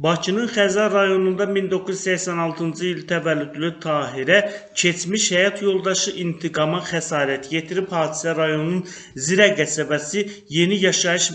Bakının Xəzər rayonunda 1986-cı il təvəllüdlü Tahirə keçmiş həyat yoldaşı İntiqama xəsarət yetirib. Hadisə rayonun Zirə qəsəbəsi yeni yaşayış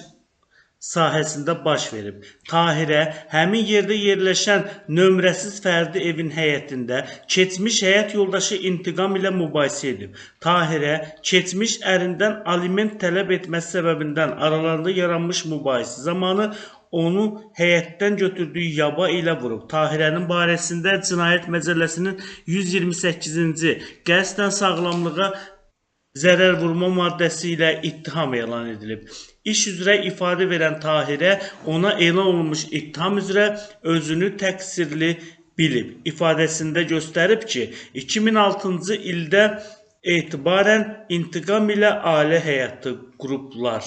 sahəsində baş verib. Tahirə həmin yerdə yerləşən nömrəsiz fərdi evin həyətində keçmiş həyat yoldaşı İntiqam ilə mübahisə edib. Tahirə keçmiş ərindən aliment tələb etməsi səbəbindən aralarında yaranmış mübahisə zamanı onu həyətdən götürdüyü yaba ilə vurub. Tahirənin barəsində Cinayət Məcəlləsinin 128-ci qəsdən sağlamlığa zərər vurma maddəsi ilə ittiham elan edilib. İş üzrə ifadə verən Tahirə ona elan olunmuş ittiham üzrə özünü təqsirli bilib. İfadəsində göstərib ki, 2006-cı ildə etibarən İntiqam ilə ailə həyatı qurublar.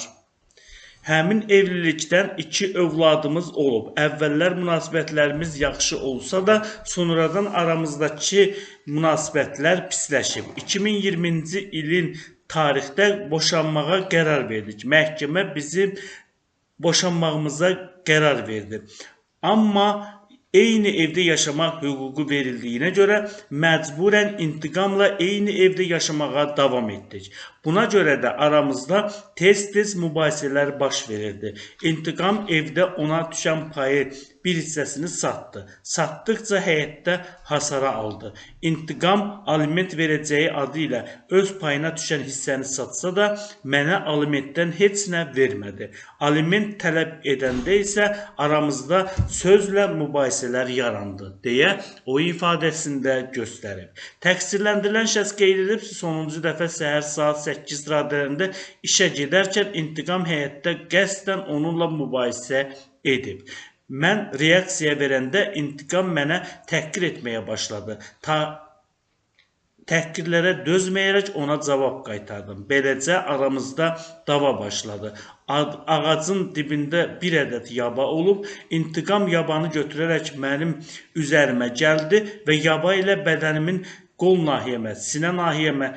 Həmin evlilikdən 2 övladımız olub. Əvvəllər münasibətlərimiz yaxşı olsa da, sonradan aramızdakı münasibətlər pisləşib. 2020-ci ilin tarixdə boşanmağa qərar verdik. Məhkəmə bizim boşanmağımıza qərar verdi. Amma eyni evdə yaşamaq hüququ verildiyinə görə məcburən İntiqamla eyni evdə yaşamağa davam etdik. Buna görə də aramızda tez-tez mübahisələr baş verirdi. İntiqam evdə ona düşən payı bir hissəsini satdı. Satdıqca həyətdə hasara aldı. İntiqam aliment verəcəyi adı ilə öz payına düşən hissəni satsa da mənə alimentdən heç nə vermədi. Aliment tələb edəndə isə aramızda sözlə mübahisələr yarandı, deyə o ifadəsində göstərib. Təqsirləndirilən şəxs qeyd edib ki, sonuncu dəfə səhər saat 8 radələrində işə gedərkən İntiqam həyətdə qəsdən onunla mübahisə edib. Mən reaksiya verəndə İntiqam mənə təhqir etməyə başladı. Təhqirlərə dözməyərək ona cavab qaytardım. Beləcə aramızda dava başladı. Ağacın dibində bir ədəd yaba olub. İntiqam yabanı götürərək mənim üzərimə gəldi və yaba ilə bədənimin qol nahiyəmə, sinə nahiyəmə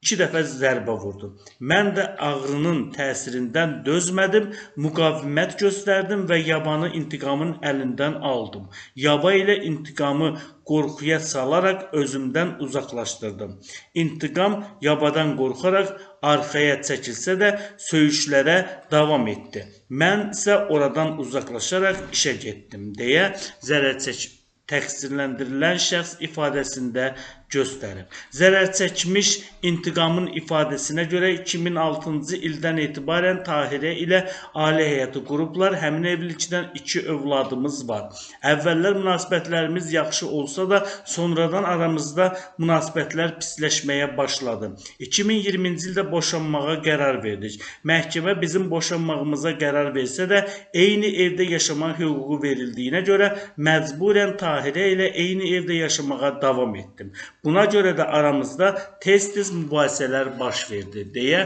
2 dəfə zərbə vurdu. Mən də ağrının təsirindən dözmədim, müqavimət göstərdim və yabanı İntiqamın əlindən aldım. Yaba ilə İntiqamı qorxuya salaraq özümdən uzaqlaşdırdım. İntiqam yabadan qorxaraq arxaya çəkilsə də söyüşlərə davam etdi. Mən isə oradan uzaqlaşaraq işə getdim, deyə təqsirləndirilən şəxs ifadəsində göstərib. Zərər çəkmiş İntiqamın ifadəsinə görə 2006-cı ildən etibarən Tahirə ilə ailə həyatı qurublar. Həmin evlilikdən 2 övladımız var. Əvvəllər münasibətlərimiz yaxşı olsa da, sonradan aramızda münasibətlər pisləşməyə başladı. 2020-ci ildə boşanmağa qərar verdik. Məhkəmə bizim boşanmağımıza qərar versə də, eyni evdə yaşamaq hüququ verildiyinə görə məcburən Tahirə ilə eyni evdə yaşamağa davam etdim. Buna görə də aramızda tez-tez mübahisələr baş verdi, deyə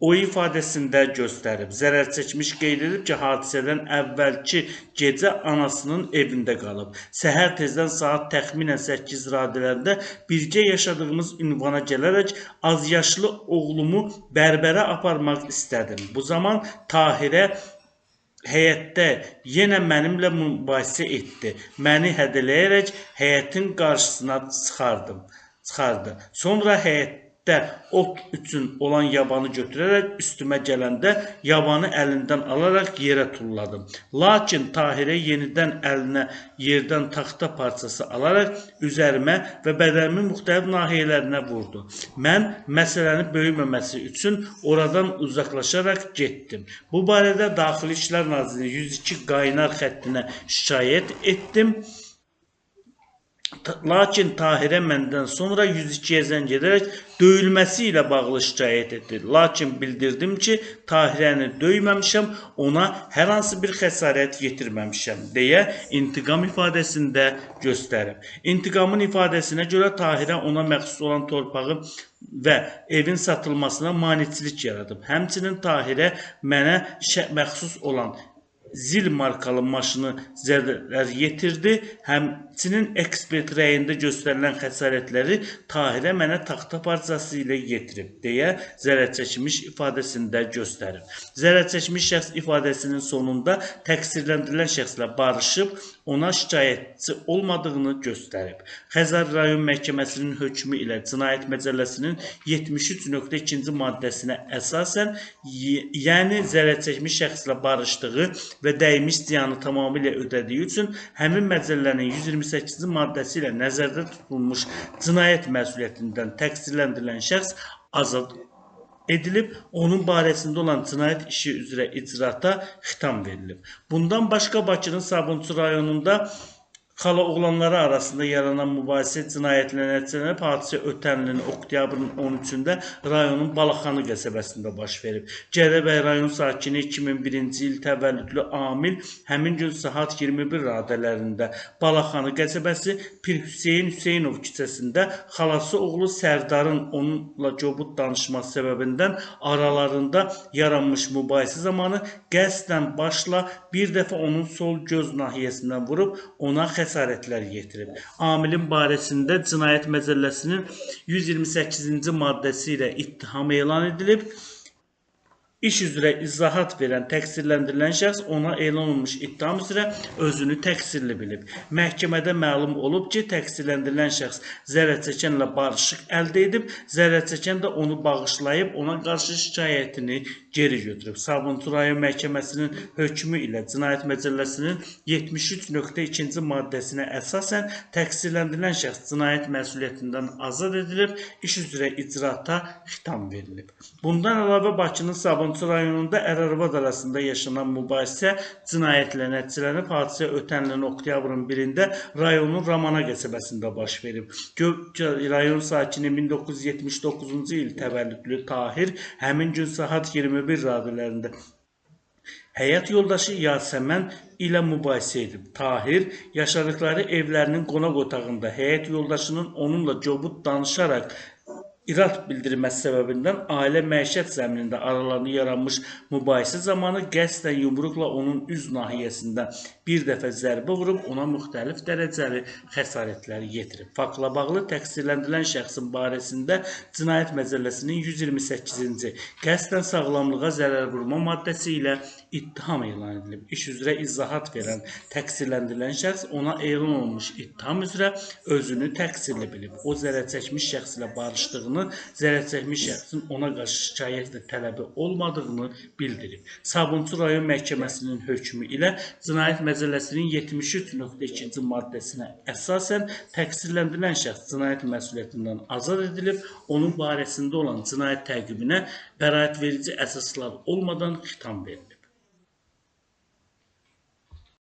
o ifadəsində göstərib. Zərər çəkmiş qeyd edib ki, hadisədən əvvəlki gecə anasının evində qalıb. Səhər tezdən saat təxminən 8 radələrində birgə yaşadığımız ünvana gələrək azyaşlı oğlumu bərbərə aparmaq istədim. Bu zaman Tahirə həyətdə yenə mənimlə mübahisə etdi. Məni hədələyərək həyətin qarşısına çıxardı. Sonra həyətdə ot üçün olan yabanı götürərək üstümə gələndə yabanı əlindən alaraq yerə tulladım. Lakin Tahirə yenidən əlinə yerdən taxta parçası alaraq üzərimə və bədənimin müxtəlif nahiyələrinə vurdu. Mən məsələni böyüməməsi üçün oradan uzaqlaşaraq getdim. Bu barədə Daxili İşlər Nazirliyinin 102 qaynar xəttinə şikayət etdim. Lakin Tahirə məndən sonra 102-yə zəng edərək döyülməsi ilə bağlı şikayət etdi. Lakin bildirdim ki, Tahirəni döyməmişəm, ona hər hansı bir xəsarət yetirməmişəm, deyə İntiqam ifadəsində göstərib. İntiqamın ifadəsinə görə Tahirə ona məxsus olan torpağı və evin satılmasına maneçilik yaradıb. Həmçinin Tahirə mənə məxsus olan Zil markalı maşını zərər yetirdi. Həmçinin ekspert rəyində göstərilən xəsarətləri Tahirə mənə taxta parçası ilə yetirib, deyə zərər çəkmiş ifadəsində göstərib. Zərər çəkmiş şəxs ifadəsinin sonunda təqsirləndirilən şəxslə barışıb, ona şikayətçi olmadığını göstərib. Xəzər rayon məhkəməsinin hökmü ilə Cinayət Məcəlləsinin 73.2-ci maddəsinə əsasən, yəni zərər çəkmiş şəxslə barışdığı və dəymiş ziyanı tamamilə ödədiyi üçün həmin məcəllənin 128-ci maddəsi ilə nəzərdə tutulmuş cinayət məsuliyyətindən təqsirləndirilən şəxs azad edilib, onun barəsində olan cinayət işi üzrə icraata xitam verilib. Bundan başqa Bakının Sabunçu rayonunda xala oğlanları arasında yaranan mübahisə cinayətlə nəticələnib. Hadisə ötən ilin oktyabrın 13-də rayonun Balaxanı qəsəbəsində baş verib. Gədəbəy rayon sakini 2001-ci il təvəllüdlü Amil həmin gün saat 21 radələrində Balaxanı qəsəbəsi Pir Hüseyn Hüseynov küçəsində xalası oğlu Sərdarın onunla kobud danışması səbəbindən aralarında yaranmış mübahisə zamanı qəsdən başla bir dəfə onun sol göz nahiyəsindən vurub ona xəsarətlər yetirib. Amilin barəsində Cinayət Məcəlləsinin 128-ci maddəsi ilə ittiham elan edilib. İş üzrə izahat verən təqsirləndirilən şəxs ona elan olunmuş ittiham üzrə özünü təqsirli bilib. Məhkəmədə məlum olub ki, təqsirləndirilən şəxs zərər çəkənlə barışıq əldə edib, zərər çəkən də onu bağışlayıb, ona qarşı şikayətini geri götürüb. Sabunçu rayon məhkəməsinin hökmü ilə Cinayət Məcəlləsinin 73.2-ci maddəsinə əsasən təqsirləndirilən şəxs cinayət məsuliyyətindən azad edilib, iş üzrə icraata xitam verilib. Bundan əlavə Bakının Sabunçu rayonunda ər-arvad arasında yaşanan mübahisə cinayətlə nəticələnib. Hadisə ötən ilin oktyabrın 1-də rayonun Ramana qəsəbəsində baş verib. Göyçə rayon sakini 1979-cu il təvəllüdlü Tahir həmin gün saat 21 radələrində həyat yoldaşı Yasəmən ilə mübahisə edib. Tahir yaşadıkları evlərinin qonaq otağında həyat yoldaşının onunla kobud danışaraq irad bildirməsi səbəbindən ailə məişət zəminində aralarında yaranmış mübahisə zamanı qəsdən yumruqla onun üz nahiyəsindən bir dəfə zərbə vurub ona müxtəlif dərəcəli xəsarətlər yetirib. Faktla bağlı təqsirləndirilən şəxsin barəsində Cinayət Məcəlləsinin 128-ci qəsdən sağlamlığa zərər vurma maddəsi ilə ittiham elan edilib. İş üzrə izahat verən təqsirləndirilən şəxs ona elan olunmuş ittiham üzrə özünü təqsirli bilib. O zərər çəkmiş şəxs ilə barışdığını, zərər çəkmiş şəxsin ona qarşı şikayət və tələbi olmadığını bildirib. Sabunçu rayon məhkəməsinin hökmü ilə Cinayət Məcəlləsinin 73.2-ci maddəsinə əsasən təqsirləndirilən şəxs cinayət məsuliyyətindən azad edilib, onun barəsində olan cinayət təqibinə bəraət verici əsaslar olmadan xitam verilib.